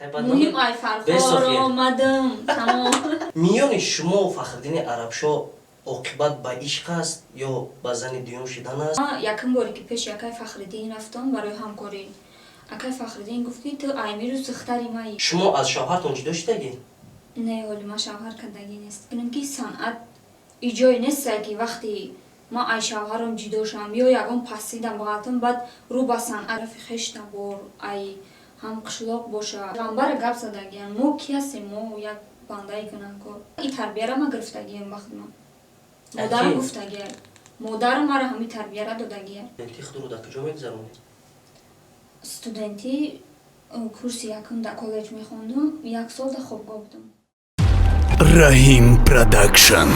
Муҳим ай Фархор омадам, тамом. Миёни шумо Фахриддини Арабшоҳ оқибат ба ишқ аст ё ба зани дуюм шидан аст? Якум боре, ки пеши акай Фахриддин рафтам барои ҳамкорӣ, акай Фахриддин гуфт, ки ту аймирӯз духтари маи. Шумо аз шавҳартон ҷудо шудагӣ? Не, ҳоли ман шавҳар кардагӣ нест. Кунем, ки санъат иҷое нестае, ки вақте ман ай шавҳарам ҷудо шавам ё ягон пастидам бағалтам, баъд рӯ ба санъат рафи хешта бор, ай ҳам қишлоқ боша, ғамбара гап задагиям. Мо ки ҳастем? Мо як бандаи гунаҳкор. И тарбияра ма гирифтагиям вақт ман модарам гуфтагия, модарам мара ҳамин тарбияра додагия. Студентӣ худро дар куҷо мегузаронед? Студентӣ курси якум дар коллеҷ мехондум, як сол дар хобгоҳ будам. Раҳим Продакшн.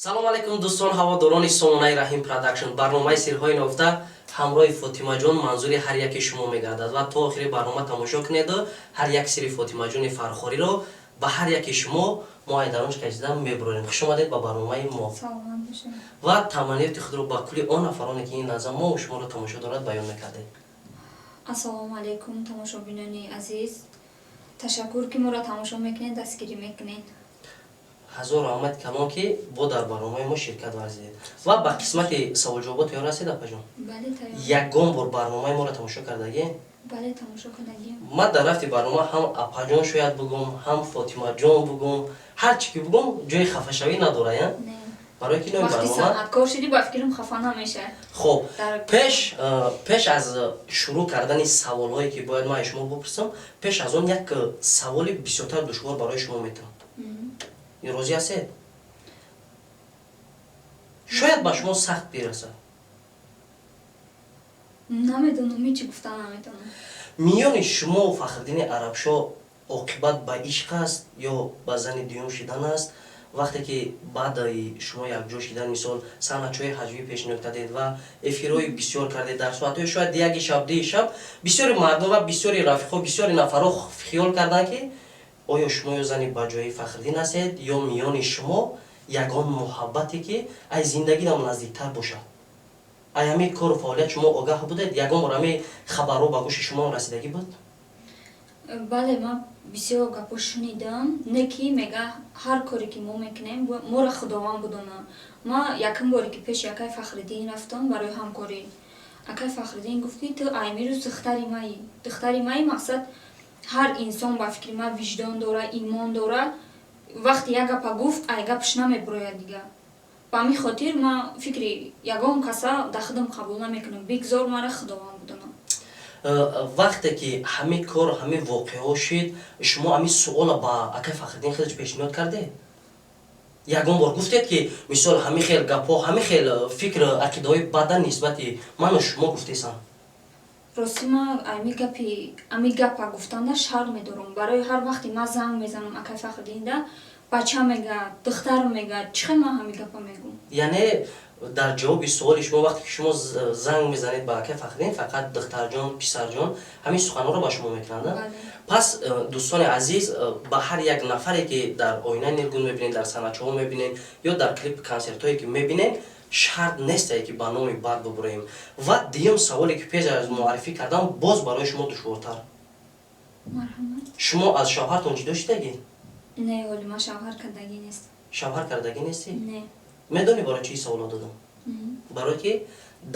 Салом алейкум, дӯстон, ҳаводорони сомонаи Раҳим Продакшн. Барномаи «Сирҳои ногуфта» ҳамроҳи Фотимаҷон манзури ҳар яке шумо мегардад ва то охири барнома тамошо кунеду ҳар як сири Фотимаҷони Фархориро ба ҳар яке шумо мо айдаронч кашида мебурорем. Хуш омадед ба барномаи мо. Саломат бошед. Ва таманниёти худро ба кулли он нафароне, ки ин лаҳза мо шуморо тамошо дорад, баён мекардед. Ассалому алайкум, тамошобинони азиз. Ташаккур, ки моро тамошо мекунед, дастгирӣ мекунед. Ҳазор раҳмати калон, ки бо дар барномаи мо ширкат варзидед ва ба қисмати саволҷавобо тайёр ҳастед, апаҷон? Бале, тайёр. Ягон бор барномаи моро тамошо кардагӣ? Бале, тамошо кардагиам. Ман дар рафти барнома ҳам апаҷон шояд бугум, ҳам Фотимаҷон бугум, ҳар чӣ ки бугум, ҷои хафашавӣ надора, я? Не. Барои ки номи вақти барнома санъаткор шудӣ, ба фикрам, хафа намешавад. Хоб, пеш аз шурӯъ кардани саволҳое, ки бояд ман аз шумо бупурсам, пеш аз он як саволи бисёртар душвор барои шумо метавам. Розӣ ҳастед? Шояд ба шумо сахт бирасад. Намедонам, ҳечи гуфта наметавонам. Миёни шумо Фахриддини Арабшоҳ оқибат ба ишқ аст ё ба зани дуюм шидан аст? Вақте ки баъдаи шумо якҷо шидан, мисол, санъатчиҳои ҳаҷвӣ пешниҳод кардед ва эфирҳои бисёр кардед, дар соатҳои шояд яки шаб, дуи шаб, бисёри мардум ва бисёри рафиқҳо, бисёри нафарҳо хиёл карданд, ки оё шумо ё зани баҷои Фахриддин ҳастед ё миёни шумо ягон муҳаббате, ки ай зиндагидам наздиктар бошад. Ай ҳамин кору фаъолият шумо огаҳ будед? Ягон бор ҳамин хабарҳо ба гӯши шумо расидагӣ буд? Бале, ман бисёр гапҳо шунидам, не ки мега, ҳар коре ки мо мекунем, моро Худованд будона. Ман якум боре, ки пеши акай Фахриддин рафтам барои ҳамкорӣ, акай Фахриддин гуфт, ки ту аймирӯз духтари маи. Духтари маи, мақсад, ҳар инсон, ба фикри ман, виҷдон дора, имон дора. Вақте як гапа гуфт, ай гапш намебурояд дига. Ба ҳамин хотир ман фикри ягон каса дар худам қабул намекунам. Бигзор мара Худованд будона. Вақте ки ҳамин кор, ҳамин воқеаҳо шид, шумо ҳамин суола ба акай Фахриддин хеле пешниҳод кардед? Ягон бор гуфтед, ки мисол, ҳамин хел гапҳо, ҳамин хел фикр, ақидаҳои бада нисбати ману шумо гуфтесам? Ростӣ, ман ами гапи, ами гапа гуфтанда шарм медорам. Барои ҳар вақте ман занг мезанам акай Фахриддинда, бача мега, духтар мега, чӣ хел ман ҳамин гапа мегӯм? Яъне дар ҷавоби суоли шумо, вақте ки шумо занг мезанед ба акай Фахриддин, фақат духтарҷон, писарҷон, ҳамин суханҳоро ба шумо мекунанд? Пас, дӯстони азиз, ба ҳар як нафаре, ки дар оинаи нилгун мебинед, дар санъатчиҳо мебинед ё дар клип, консертҳое ки мебинед, шарт нестае, ки ба номи бад бубуроем. Ва дуюм саволе, ки пеш аз муаррифӣ кардам, боз барои шумо душвортар. Шумо аз шавҳартон ҷудо шудагӣ? Не, ҳоли ман шавҳар кардагӣ нест. Шавҳар кардагӣ нестӣ? Не. Медонӣ, барои чӣ саволо додам? Барое ки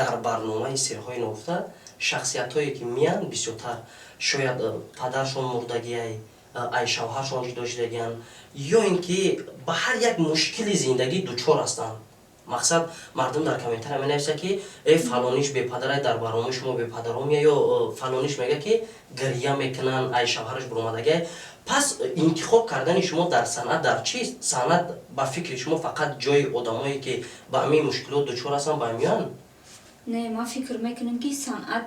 дар барномаи «Сирҳои ногуфта» шахсиятҳое, ки меянд, бисёртар шояд падаршон мурдагиай, ай шавҳаршон ҷудо шудагианд ё ин ки ба ҳар як мушкили зиндагӣ дучор ҳастанд. Мақсад, мардум дар комментария менависад, ки э, фалониш бепадарай, дар барномаи шумо бепадаро мея, ё фалониш мега, ки гирья мекунанд, ай шавҳараш буромадагиай. Пас интихоб кардани шумо дар санъат дар чист? Санъат ба фикри шумо фақат ҷои одамое, ки ба ҳамин мушкилот дучор ҳастанд, ба меоянд? Не, ман фикр мекунам, ки санъат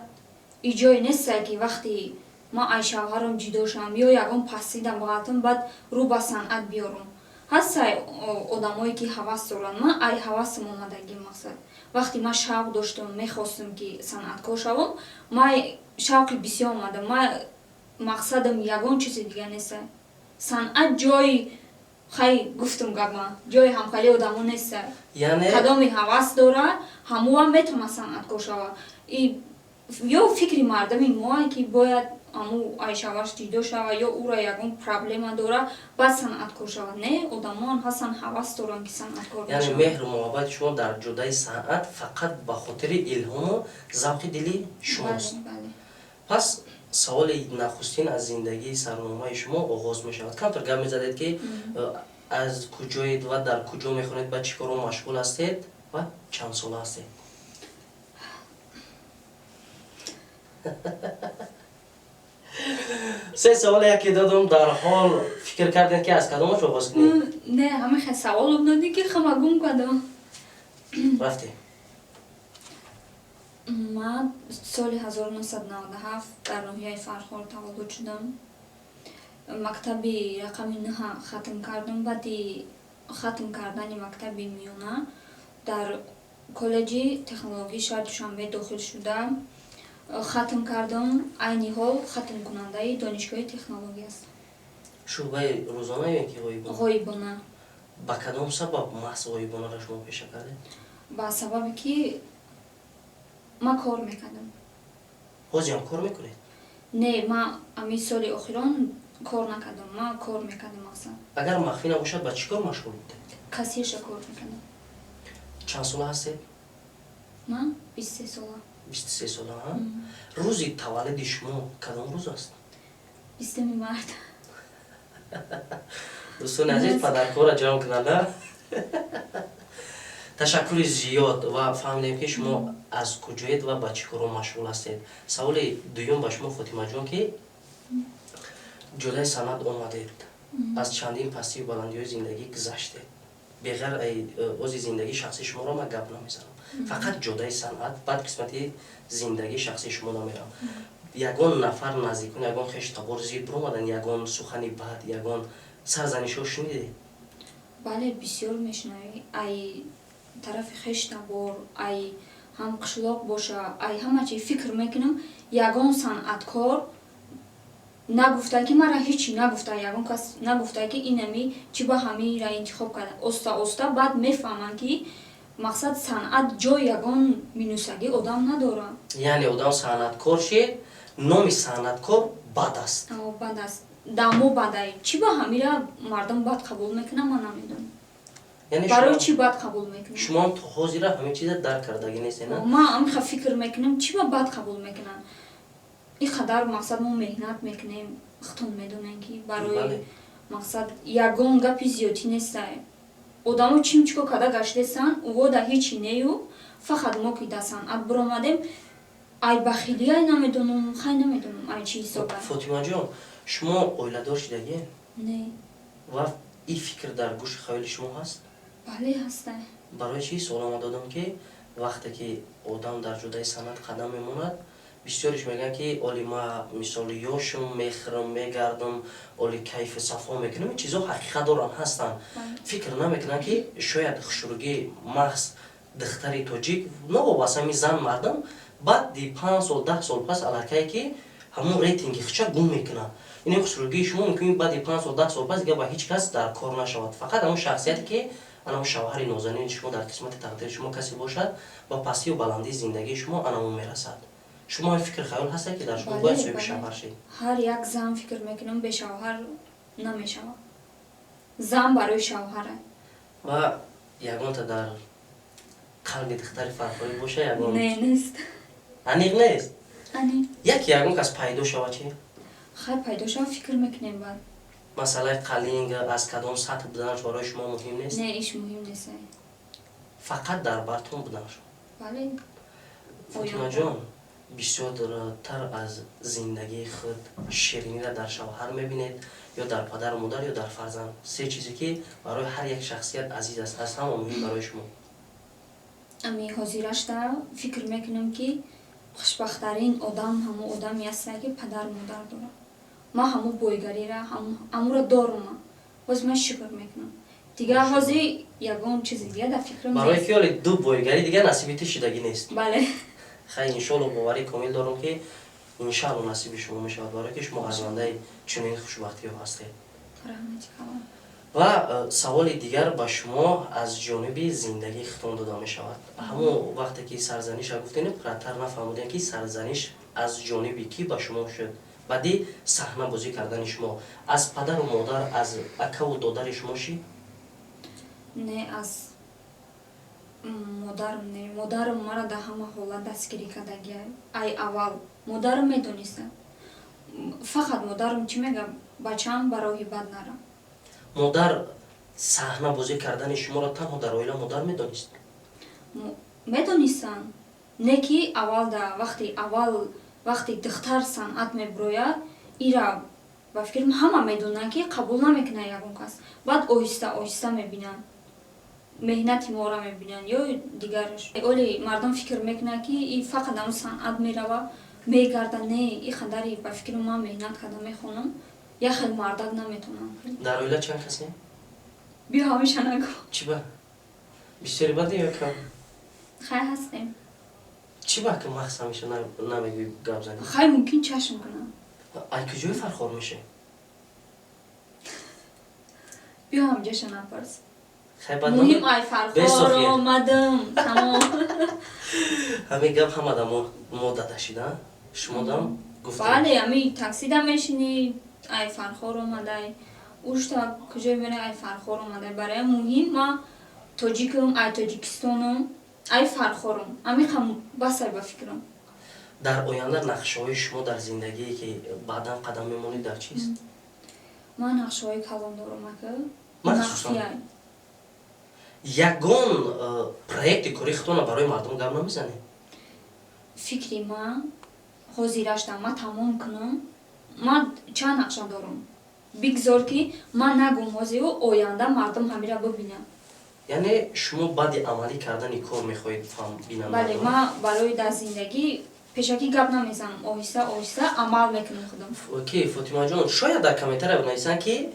иҷое нестае, ки вақте ман ай шавҳарам ҷудо шавам ё ягон пастидам бағалтам, баъд рӯ ба санъат биёрам. Ҳастай одамое, ки ҳавас доранд. Ман ай ҳавасам омадагӣ. Мақсад, вақте ман шавқ доштам, мехостам, ки санъаткор шавам, ман шавқи бисёр омадам. Ман мақсадам ягон чизи дига неста. Санъат ҷои, хай, гуфтум гапма, ҷои ҳамхали одамо неста. Яъне кадоме ҳавас дора, ҳамоам метавонад санъаткор шава. Ё фикри мардами моа, ки бояд Аму ай шавҳарш ҷидо шава ё ӯра ягон проблема дора, баъд санъаткор шава. Не, одамоам ҳастан, ҳавас доранд, ки санъаткор Яъне бошанд. меҳру муҳаббати шумо дар ҷодаи санъат фақат ба хотири илҳому завқи дили шумост. Бале. Пас саволи нахустин аз зиндагии сарномаи шумо оғоз мешавад. Камтар гап мезадед, ки аз куҷоед ва дар куҷо мехонед, ба чӣ коро машғул ҳастед ва чанд сола ҳастед? Се саволе яке додум, дар ҳол фикр кардем, ки аз кадомаш оғоз кунем. Не, ҳамин саволам додӣ, ки хама гум кардам. Рафтем. Ман соли 1997 дар ноҳияи Фархор таваллуд шудам. Мактаби рақами нӯҳа хатм кардам. Баъди хатм кардани мактаби миёна дар коллеҷи технологии шаҳри Душанбе дохил шуда, хатм кардам. Айни ҳол хатмкунандаи донишгоҳи технология ҳастам. Шӯъбаи рӯзона ё ки ғоибона? Ғоибона. Ба кадом сабаб маҳз ғоибонаро шумо пеша кардед? Ба сабабе ки ман кор мекардам. Ҳозиам кор мекунед? Не, ман ами соли охирон кор накардам. Ман кор мекардам, мақсад. Агар махфӣ набошад, ба чӣ кор машғул будед? Кассирша кор мекардам. Чанд сола ҳастед? Ман 23 сола. 23 сола. Рӯзи таваллуди шумо кадом рӯз аст? 20 март. Дӯстони азиз, падаркора ҷамъ кунанда. Ташаккури зиёд, ва фаҳмидем, ки шумо аз куҷоед ва ба чӣ коро машғул ҳастед. Саволи дуюм ба шумо, Фотимаҷон, ки ҷодаи санъат омадед, аз чандин пастию баландиҳои зиндагӣ гузаштед. Беғайр ози зиндагии шахсии шуморо ман гап намезанам, фақат ҷодаи санъат, баъд қисмати зиндагии шахсии шумо намерам. Ягон нафар наздикон, ягон хештабор зид биромадан, ягон сухани бад, ягон сарзанишҳо шунидед? Бале, бисёр мешунавӣ. Ай тарафи хештабор, ай ҳам қишлоқ боша, ай ҳама чи. Фикр мекунам, ягон санъаткор нагуфта, ки мара ҳечи нагуфта, ягон кас нагуфта, ки инами чӣ ба ҳамира интихоб карда. Оста оста баъд мефаҳманд, ки мақсад санъат ҷои ягон минусагӣ одам надорад. Яъне одам санъаткор шид, номи санъаткор бад аст? Бад аст, дамо бадай. Чӣ ба ҳамира мардум бад қабул мекунад, ман намедонам. Барои чӣ бад қабул мекунад? Шумоам то ҳозира ҳамин чиза дарк кардагӣ нестед? Ман амиха фикр мекунам, чӣ ба бад қабул мекунанд. Ин қадар мақсад мо меҳнат мекунем, худтон медонем, ки барои мақсад ягон гапи зиёдтӣ нестай. Одамо чим чӣ кор карда гаштесанд, увода ҳечи нею, фақат мо ки дар санъат биромадем, ай бахилӣ, ай намедонам, хай намедонам, ай чӣ ҳисоба. Фотимаҷон, шумо оиладор шудагӣ? Не. Ва ин фикр дар гӯши хаёли шумо ҳаст? Бале, ҳастай. Барои чӣ суолама додам, ки вақте ки одам дар ҷодаи санъат қадам мемонад, бисёриш мегӯянд, ки оли ма мисоли ёшум, мехӯрам, мегардам, оли кайфу сафо мекунам. Ин чизҳо ҳақиқат доранд, ҳастанд. Фикр намекунанд, ки шояд хушрӯгӣ, маҳз духтари тоҷик, новобаста ҳамин зан мардам, баъди 5 сол, 10 сол пас аллакае ки ҳамон рейтинги худша гум мекунад. Ин хушрӯгии шумо мумкин баъди 5 сол, 10 сол пас дига ба ҳеҷ кас дар кор нашавад. Фақат ҳамон шахсияте, ки анамон шавҳари нозанини шумо, дар қисмати тақдири шумо касе бошад, ба пастию баландии зиндагии шумо анамон мерасад. Шумо ҳам фикр хаёл ҳастед, ки дар шумо бояд соҳиби шавҳар шед? Ҳар як зан, фикр мекунам, бешавҳар намешавад. Зан барои шавҳара. Ва ягонта дар қалби духтари Фархорӣ боша, ягон? Не, нест. Аниқ нест? Аниқ. Яке ягон кас пайдо шава чи? Хай, пайдо шава, фикр мекунем баъд. Масъалаи қалинг, аз кадом сатҳ буданаш барои шумо муҳим нест? Не, иш муҳим нест. Фақат дар бартон буданаш? Бале. Фотимаҷон, бисёртар аз зиндагии худ ширинира дар шавҳар мебинед ё дар падару модар ё дар фарзанд? Се чизе, ки барои ҳар як шахсият азиз аст, аз ҳама муҳим барои шумо. Ами ҳозирашта фикр мекунам, ки хушбахттарин одам ҳамон одаме ҳаста, ки падару модар дорад. Ман ҳамон бойгарира, ҳамура дорум. Ҳозир ман шукр мекунам, дигар ҳозир ягон чизи дига дар фикрам. Барои ки оли ду бойгарӣ дигар насиби ту шидагӣ нест. Бале. Хай, иншоалло, боварӣ комил дорам, ки иншаалло насиби шумо мешавад, барое ки шумо арзандаи чунин хушбахтиҳо ҳастед. Раҳмати калон. Ва саволи дигар ба шумо аз ҷониби зиндагии худтон дода мешавад. Ҳамон вақте ки сарзаниша гуфтем, пурратар нафаҳмудем, ки сарзаниш аз ҷониби кӣ ба шумо шуд. Баъди саҳна бозӣ кардани шумо аз падару модар, аз акаву додари шумо шид? Не, аз модарам не. Модарам мара дар ҳама ҳолат дастгирӣ кардагия. Ай аввал модарам медониста. Фақат модарам чӣ мега: «Бачаам, ба роҳи бад нара». Модар саҳна бозӣ кардани шуморо танҳо дар оила модар медонист? Медонистанд, не ки аввал да вақти аввал, вақте духтар санъат мебурояд, ира ба фикрам ҳама медонанд, ки қабул намекунад ягон кас. Баъд оҳиста оҳиста мебинанд, меҳнати моро мебинанд ё дигараш. Оли мардум фикр мекунанд, ки и фақат ҳамн санъат мерава, мегарда. Не, и қадари ба фикри ман меҳнат карда мехонам, як хел мардак наметонам. Дар оила чанд касе? Биё, ҳамеша нагӯ. Чӣ ба, бисёри баде ё кам? Хай, ҳастем. Чӣ ба ки махз ҳамеша намегӯи, гап занӣ? Хай, мумкин чашм кунам. Ай куҷои Фархор мешавӣ? Биё, ҳамҷаша напарс. Хай, баъд. Муҳим ай Фархор Бесохир. омадам, тамом. Ҳамин гап ҳамада мо дада шида, шумодам гуфтем. Бале, ами таксида мешинӣ, ай Фархор омадай, ушта куҷое мерай, ай Фархор омадай. Барои муҳим ма тоҷикам, ай Тоҷикистонам, ай Фархорам, амиқам басай ба фикрам. Дар оянда нақшаҳои шумо дар зиндагие, ки баъдан қадам мемонед, дар чист? Ман нақшаҳои калон дорам, ака. Махсусан? Махфияй. Ягон проекти кори худтона барои мардум гап намезанед? Фикри ман ҳозирашда ма тамом кунам. Ман чанд нақша дорам, бигзор ки ман нагум ҳозиру, оянда мардум ҳамира бибинанд. Яъне шумо баъди амалӣ кардани кор мехоҳед фаҳм бинанд Бале. мардум? Ман барои дар зиндагӣ пешакӣ гап намезанам, оҳиста оҳиста амал мекунам худам. Ки Фотимаҷон, шояд дар комментария бинависанд, ки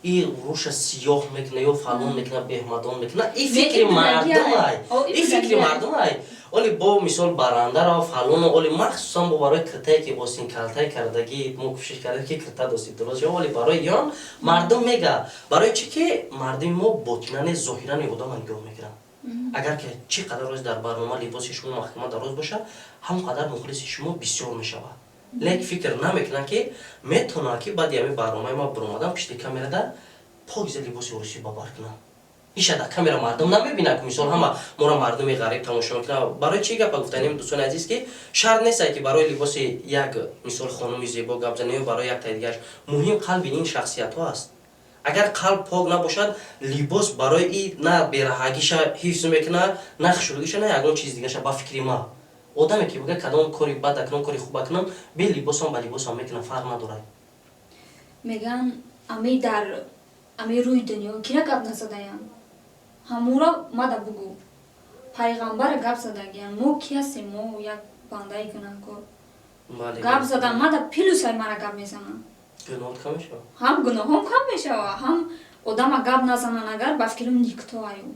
и руша сиёҳ мекуна ё фалон мекуна, беҳмадон мекуна. И фикри Не, мардумай. О, и И фикри фикри мардумай. Оли бо мисол барандаро фалоно, оли махсусан бо барои киртае, ки остин калтае кардагӣ, мо кӯшиш кардем, ки кирта дости дурост ё оли барои ён мардум мега. Барои чӣ ки мардуми мо ботинане, зоҳирани одама нигоҳ мекунанд. Агар ки чӣ қадар рӯз дар барнома либоси шумо маҳкама дароз бошад, ҳамон қадар мухлиси шумо бисёр мешавад. Лекин фикр намекунанд, ки метавонанд, ки баъди ҳамин барномаи ма биромадан, пишти камерада покиза либоси урусӣ бабар кунанд. Иша дар камера мардум намебинад, ки мисол ҳама моро мардуми ғариб тамошо мекунад. Барои чӣ гапа гуфтанем, дӯстони азиз, ки шарт нестае, ки барои либоси як мисол хонуми зебо гап занем ё барои як таи дигараш. Муҳим қалби ин шахсиятҳо аст. Агар қалб пок набошад, либос барои и на бераҳагиша ҳифз мекунад, на хушрӯгиша, на ягон чизи дигаша. Ба фикри ма, одаме ки бигӯяд, кадом кори бад акунам, кори хуб акунам, бе либосам ба либосам мекунам, фарқ надорад. Меган, ами дар ами рӯи дунё кира гап назадаянд, ҳамуро мада бугӯ. Пайғамбара гап задагиян, мо ки ҳастем? Мо як бандаи гунаҳкор. Гап задан мада плюсай, мара гап мезанам. Гуноҳот кам мешавад. Ҳам гуноҳом кам мешава, ҳам одама гап назанан, агар ба фикрам никто аю.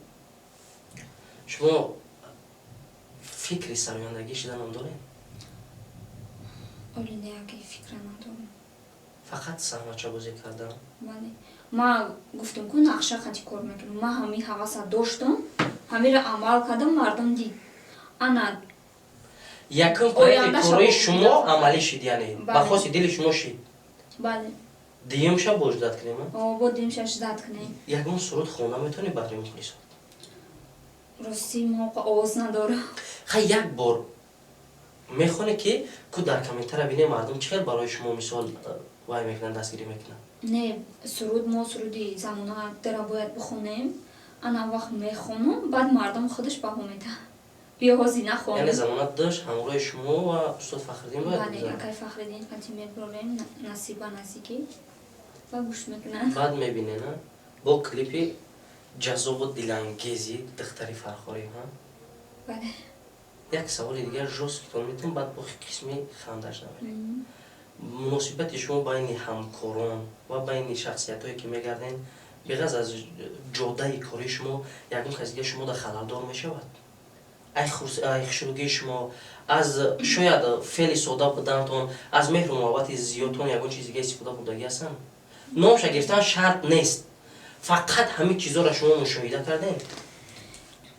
Шумо фикри сарояндагӣ шиданам доред? Оли неяки фикра надорам. Фақат саҳначабозӣ кардан? Бале, ма гуфтам ку, нақша қати кор мекунам. Ма ҳамин ҳаваса доштам, ҳамира амал кардам, мардум дид ана. Якум проекти Оянда корои шабо шумо буда. амалӣ шид, яъне ба Бале. хоси дили шумо шид. Бале. Дуюмша бо ждать кунем, а? О, бо димша ждать кунем. Ягон суруд хонда метавонӣ барои мухлисот? Рости, мо овоз надорам. Хай, як бор мехоне, ки ку дар комментария бинем, мардум чӣ хел барои шумо мисол вай мекунанд, дастгирӣ мекунанд. Не, суруд, мо суруди замона дара бояд бихонем. Ана вақт мехонам, баъд мардум худаш баҳо медиҳад. Биё, ҳозир Яъне нахонам. замона дошт ҳамроҳи шумо ва устод Фахриддин бояд Бале. гузарад. Акай Фахриддин қати мебурем, насиба наздикӣ ва гӯш мекунанд. Баъд мебинена бо клипи ҷаззобу дилангези духтари Фархорӣ, ҳа? Бале. Як саволи дигар жёсткий тон метавон, баъд бо қисми хандаш намерем. Муносибати шумо байни ҳамкорон ва байни шахсиятҳое, ки мегарден, беғаз аз ҷодаи кори шумо, ягон кас дига шумо дар халалдор мешавад? Ай хушрӯгии шумо, аз шояд феъли сода будантон, аз меҳру муҳаббати зиёдтон ягон чиз дига истифода бурдагӣ ҳастанд? Номша гирифтан шарт нест, фақат ҳамин чизоро шумо мушоҳида кардем.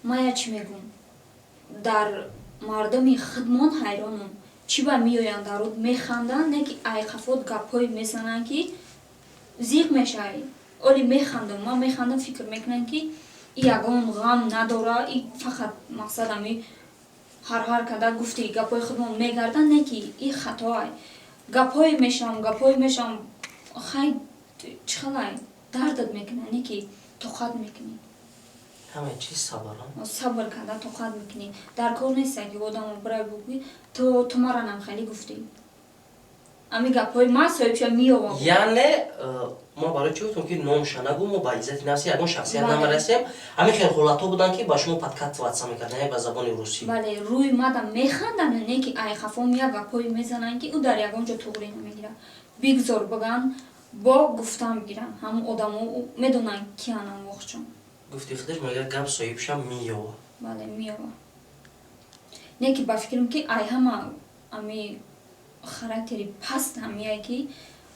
Ман я чӣ мегӯм, дар мардуми худмон ҳайронам. Чӣ ба меоянд, даруд механданд, не ки айқафот гапҳое мезананд, ки зиқ мешавӣ. Оли механдам, ман механдам, фикр мекунам, ки и ягон ғам надора, и фақат мақсад ами ҳар када гуфти гапҳои худмон мегарданд, не ки и хатоай. Гапҳое мешавам, гапҳое мешавам, хай, чӣ хелай дардат мекунад, не ки тоқат мекунӣ. Ҳамаи чиз сабр. Сабр карда тоқат мекунӣ. Дар кор неста, ки одамо бирай бугӯӣ: Ту мара намхелӣ гуфтӣ». Ами гапҳои ман соҳибша меёвам. Яъне мо барои чӣ гуфтем, ки номша нагӯ? Мо ба иззати нафси ягон шахсият намерасем. Ҳамин хел ҳолатҳо буданд, ки ба шумо подкатываться мекарданд, яъне ба забони русӣ. Бале, рӯи мада механданд, не ки айхафом як гапҳое мезананд, ки ӯ дар ягон ҷо туғрӣ намегирад. Бигзор биган, бо гуфтан бигиранд. Ҳамун одамо медонанд, кианам воқчон. Гуфти худаш мега, гап соҳибша меёва. Бале, меёва. Не ки ба фикрам, ки ай ҳама ами характери паст ҳамияе, ки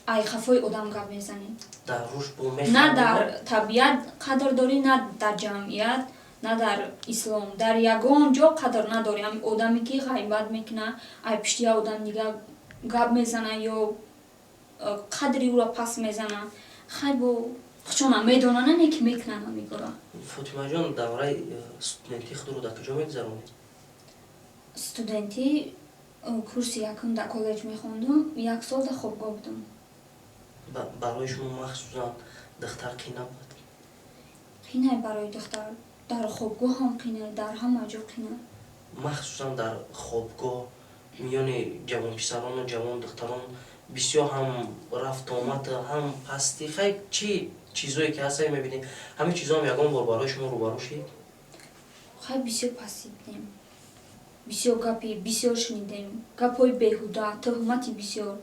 ай хафои одам гап мезанӣ. Дар руш бо. На дар табиат қадр дорӣ, на дар ҷамъият, на дар ислом, дар ягон ҷо қадр надорӣ. Ами одаме, ки ғайбат мекуна, ай пишти я одам дига гап мезана ё қадри ӯро пас мезана, хай, бо хучона медонана, не ки мекунанд ҳамин кора. Фотимаҷон, давраи студентии худро дар куҷо мегузаронед? Студентӣ, курси якум дар коллеҷ мехондум, як сол дар хобгоҳ будум. Барои шумо махсусан духтар қин набуд? Қинай барои духтар, дар хобгоҳ ҳам қинай, дар ҳама ҷо қинай. Махсусан дар хобгоҳ миёни ҷавонписарону ҷавон духтарон бисёр ҳам рафтуомад, ҳам пастӣ, хай, чӣ чизое ки ҳастае мебинед, ҳамин чизоам ягон бор барои шумо рӯбарӯ шид? Хай, бисёр пастӣ дидем, бисёр гапи бисёр шунидем, гапҳои беҳуда, тӯҳмати бисёр,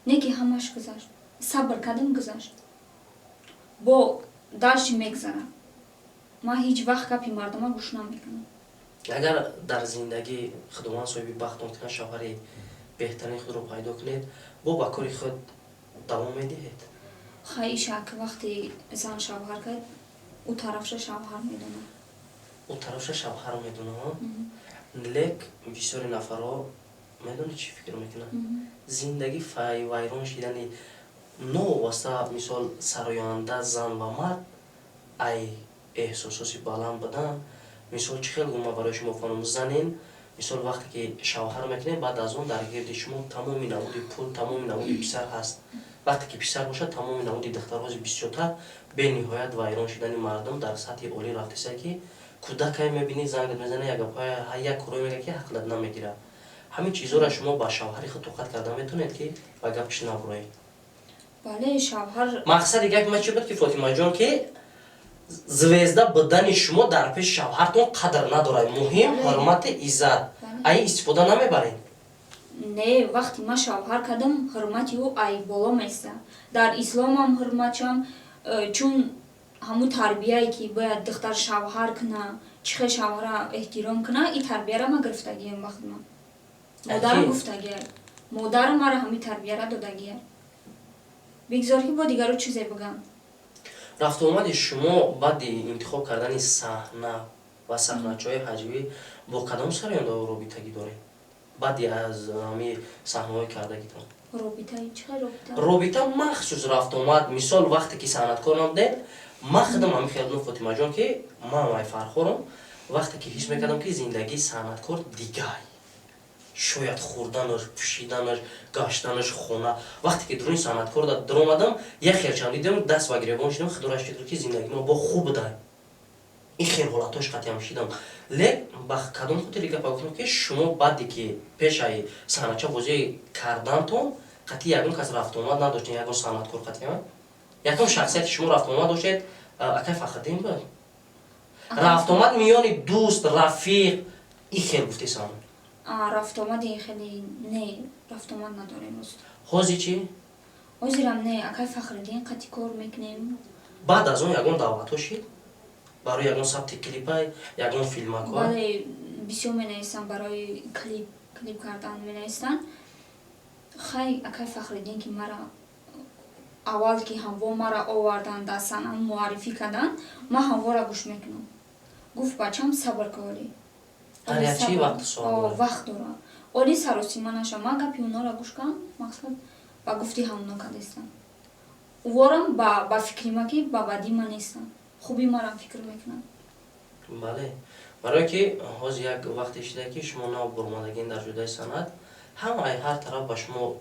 не ки ҳамаш гузашт, сабр кардем, гузашт, бо дальше мегузарад. Ман ҳеҷ вақт гапи мардума гӯш намекунам. Агар дар зиндагӣ Худованд соҳиби бахтон кунад, шавҳари беҳтарини худро пайдо кунед, бо ба кори худ давом медиҳед? Хай, иша ки вақте зан шавҳар кард, ӯ тарафша шавҳар медонад. Ӯ тарафша шавҳар медонад. Лек бисёри нафарҳо медонед, чӣ фикр мекунанд? Зиндагӣ вайрон шидани новобаста, мисол, сароянда зан ва мард ай эҳсосоти баланд будан, мисол, чӣ хел гума барои шумо фаҳмам, занин, мисол, вақте ки шавҳар мекунед, баъд аз он дар гирди шумо тамоми намуди пул, тамоми намуди писар ҳаст. Вақте ки писар бошад, тамоми намуди духтарҳози бисёртар. Бениҳоят вайрон шидани мардум дар сатҳи олӣ рафтеса, ки кӯдакае мебинӣ, зангат мезана, як гапҳоя, як корое мега, ки ҳақлат намегирад. Ҳамин чизҳоро шумо ба шавҳари худ тоқат карда метавонед, ки ба гапаш набуроед? Бале, шавҳар. Мақсади гапи ман чӣ буд, ки, Фотимаҷон, ки звезда будани шумо дар пеши шавҳартон қадр надорад, муҳим ҳурмати, иззат, ай истифода намебаред? Не, вақте ман шавҳар кардам, ҳурмати ӯ ай боло места. Дар исломам ҳурматшам, чун ҳамун тарбияе, ки бояд духтар шавҳар куна, чӣ хел шавҳара эҳтиром куна, и тарбияра ман гирифтагиам. Вақт ман модарам гуфтагия, модарам мара ҳамин тарбияра додагия. Бигзор, ки бо дигаро чизе бигам. Рафтуомади шумо баъди интихоб кардани саҳна ва саҳначаҳои ҳаҷвӣ бо кадом сарояндаҳо робитагӣ доред баъди аз ҳами саҳнаҳои кардагитон? Робитаи чӣ хел робита? Робита, махсус рафтуомад. Мисол, вақте ки санъаткор набудед, ман худам ҳамин хел будам, Фотимаҷон, ки ман ай Фархорам. Вақте ки ҳис мекардам, ки зиндагии санъаткор дигай, шояд хӯрданаш, пӯшиданаш, гаштанаш, хона, вақте ки дуруни санъаткор даромадам, як хелчам дидам, даст ба гиребон шидам. Худоро шукр, ки зиндагии мо бо хуб будай. Ин хел ҳолатҳош қатъиам шидам. Лек ба кадом хотири гапа гуфтам, ки шумо баъде ки пешаи саҳнача бозӣ кардантон, қатъи ягон кас рафтуомад надоштед, ягон санъаткор қатъиан, ягон шахсияти шумо рафтуомад доштед? Акай Фахриддин буд рафтуомад миёни дӯст, рафиқ, ин хел гуфтесам. Рафтуомади хеле не, рафтуомад надорем рост. Ҳозир чӣ? Ҳозирам не, акай Фахриддин қатъи кор мекунем. Баъд аз он ягон даъватҳо шид барои ягон сабти клипа, ягон филмакҳо? Бале, бисёр менависам, барои клип, клип кардан менависанд. Хай, акай Фахриддин, ки мара аввал, ки ҳамво мара овардан, дар санъат муаррифӣ кардан, ман ҳамвора гӯш мекунам. Гуфт: «Бачам, сабр кори». Вақт Вақт дора. Оли саросима наша. Ман гапи онора гӯш кардам, мақсад, ба гуфти ҳамоно кардестам. Уворам ба фикри ма, ки ба бадӣ ма нестам, хуби марам фикр мекунам. Бале, барое ки ҳозир як вақте шида, ки шумо нав бурмадагин дар ҷудаи санъат, ҳама ҳар тараф ба шумо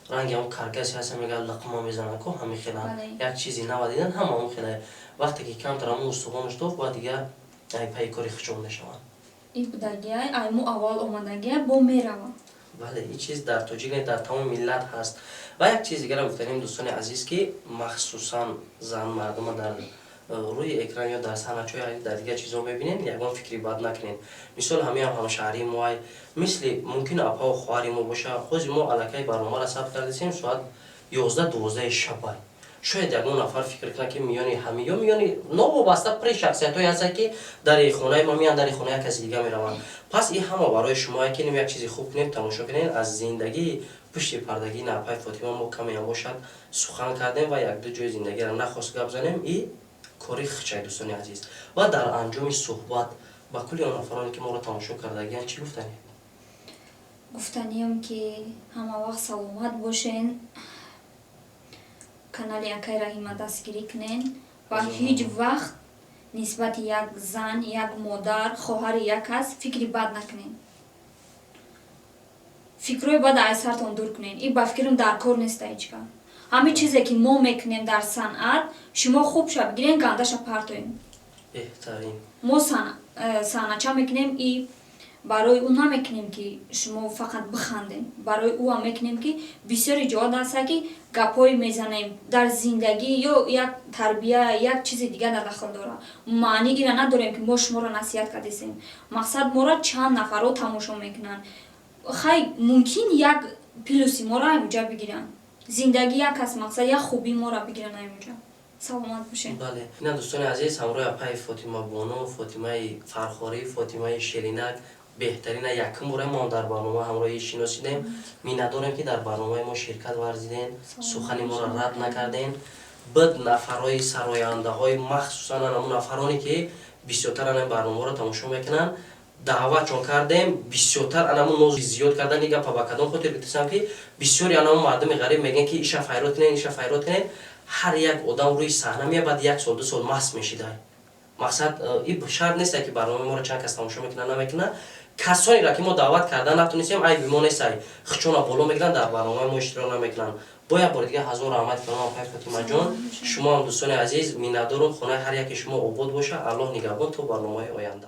ранги ҳамн каркаси ҳаста, мега, лиқма мезананд ку, ҳами хела. Як чизи нава дидан, ҳама он хела. Вақте ки камтар ҳамун устухонаш тофт, бояд дигар ай пайи кори хичон мешаванд. И будагиай, ай мо аввал омадагиай, бо мерава. Бале, ин чиз дар тоҷик не, дар тамоми миллат ҳаст. Ва як чиз дигарам гуфтанем, дӯстони азиз, ки махсусан зан мардума дар рӯи экран ё дар саҳначаҳои, дар дигар чизҳо мебинем, ягон фикри бад накунем. Мисол, ҳамиам ҳамшаҳрии моай, мисли мумкин апаву хоҳари мо боша. Ҳозир мо аллакай барномаро сабт кардасем, соат 11-12 шабай. Шояд ягон нафар фикр кунад, ки миёни ҳами ё миёни новобаста при шахсиятҳое ҳастанд, ки дари хонаи ма меянд, дари хонаи як каси дига мераванд. Пас ин ҳама барои шумое, ки як чизи хуб кунем, тамошо кунем. Аз зиндагии пушти пардагии напай Фотима мо камеам бошад сухан кардем ва якду ҷои зиндагиро нахост гап занем, и кори хичай, дӯстони азиз. Ва дар анҷоми суҳбат ба кулли он нафароне, ки моро тамошо кардагиянд, чӣ гуфтанем? Гуфтаниям, ки ҳама вақт саломат бошен, канали акай Раҳима дастгирӣ кунен ва ҳеҷ вақт нисбати як зан, як модар, хоҳари як кас фикри бад накунен. Фикрҳои бад аз сартон дур кунен. И ба фикрам дар кор неста ҳеҷ кас. Ҳамин чизе, ки мо мекунем дар санъат, шумо хуб ша бигирен, гандаша партоем. Беҳтарин. Мо санъатча мекунем и барои ӯ намекунем, ки шумо фақат бихандем. Барои ӯам мекунем, ки бисёри ҷоҳо ҳаста, ки гапҳое мезанем дар зиндагӣ ё як тарбия, як чизи дигар дар дахл дорад. Маъни ира надорем, ки мо шуморо насиҳат кардесем. Мақсад, моро чанд нафарҳо тамошо мекунанд. Хай, мумкин як плюси моро аймуҷа бигиранд. Зиндагӣ як аст, мақсад, як хубии моро бигиранд аймуҷа. Саломат бошед. Бале, ина, дӯстони азиз, ҳамроҳи апаи Фотима бону, Фотимаи Фархорӣ, Фотимаи Ширинак, беҳтарина, якум бора мо дар барнома ҳамроҳи шиносидем. Миннатдорем, ки дар барномаи мо ширкат варзидем, сухани моро рад накардем. Бад нафарҳои сарояндаҳои, махсусан анамун нафароне, ки бисёртар ана барномаро тамошо мекунанд, даъватшон кардем. Бисёртар анамун нози зиёд кардан и гапа ба кадом хотир гуфтасам, ки бисёри анамун мардуми ғариб мегӯянд, ки иша файрод кунен, иша файрод кунен. Ҳар як одам рӯи саҳна меяд, як сол, 2 сол маст мешидай. Мақсад, и шарт несте, ки барномаи моро чанд кас тамошо мекунад, намекунад. Касонеро, ки мо даъват карда натонистем, айби мо нестай. Хичона боло мегиранд, дар барномаи мо иштирок намекунанд. Бо як бори дига ҳазор раҳмат калом, апай Фотимаҷон. Шумоам, дӯстони азиз, миннатдорум. Хонаи ҳар яке шумо обод боша. Аллоҳ нигаҳбон, то барномаи оянда.